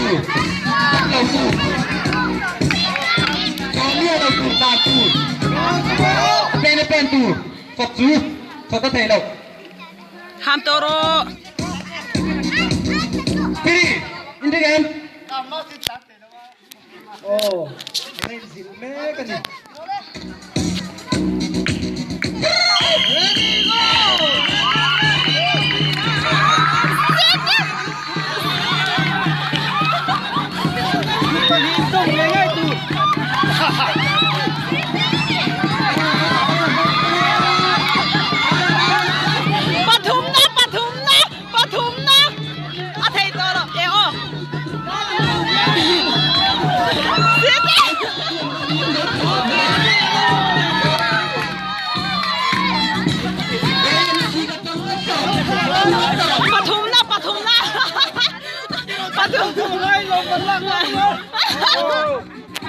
tur, dak lo tur, chaw miah lo tur, dan tur, a pen a pen tur, chawt chu chawt a theih loh. Ham tawh rawh. Tiri, in ring em? Aw, rain zilh mek a ni. Ready go! Pahnih tawng leh ngai tur. Pathumna, pathumna, pathumna. A thei tawh lo e aw. Pathumna, pathumna. Pathum.